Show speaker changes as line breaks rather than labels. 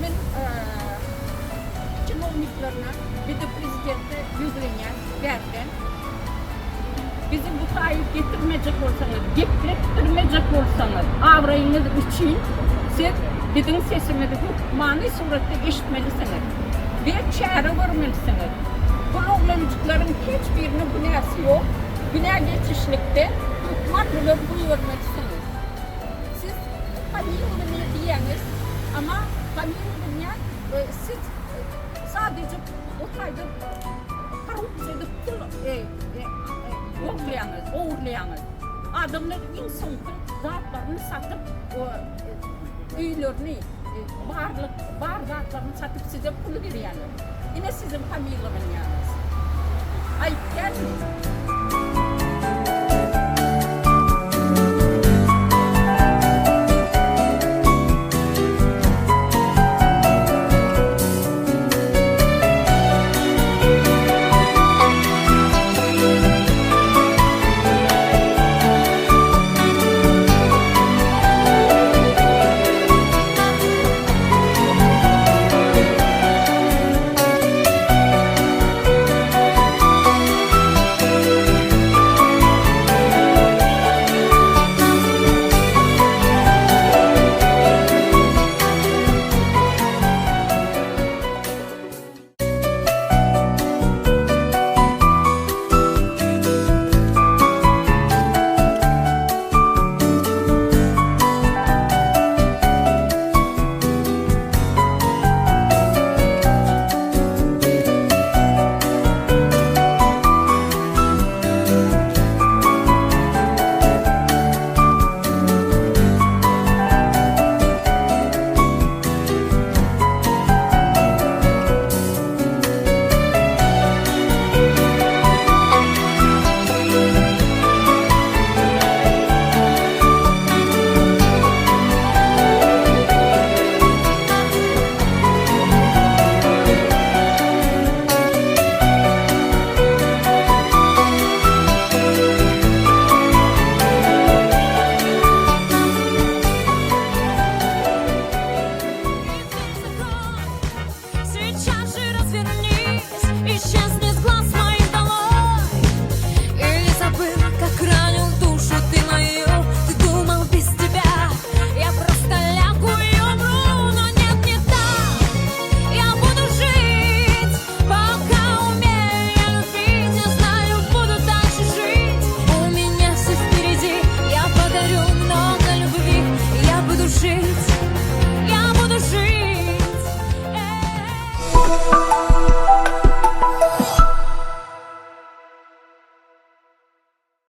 Türkmen çinowniklerine bir-de prezidente ýüzlenýän bärden. Bizi bu taýy getirmejek bolsaňyz, gepletdirmejek bolsaňyz, abraýyňyz üçin siz biziň sesimizi hökmany suratda eşitmelisiňiz we çäre görmelisiňiz. Bul oglanjyklaryň hiç biriniň günäsi ýok. Günä geçişlikde hökman bulary goýbermelisiňiz. Siz pomilowaniýe diýýäňiz, amma pomilowaniýe siz sadeje o taýda korrupsiýa edip pul ogurlaýaňyz, ogurlaýaňyz. Adamlar iň soňky zatlaryny satyp, öýlerini, barlyk, bar zatlaryny satyp size pul berýärler. Ine siziň pomilowaniýaňyz. Aýyp dälmi?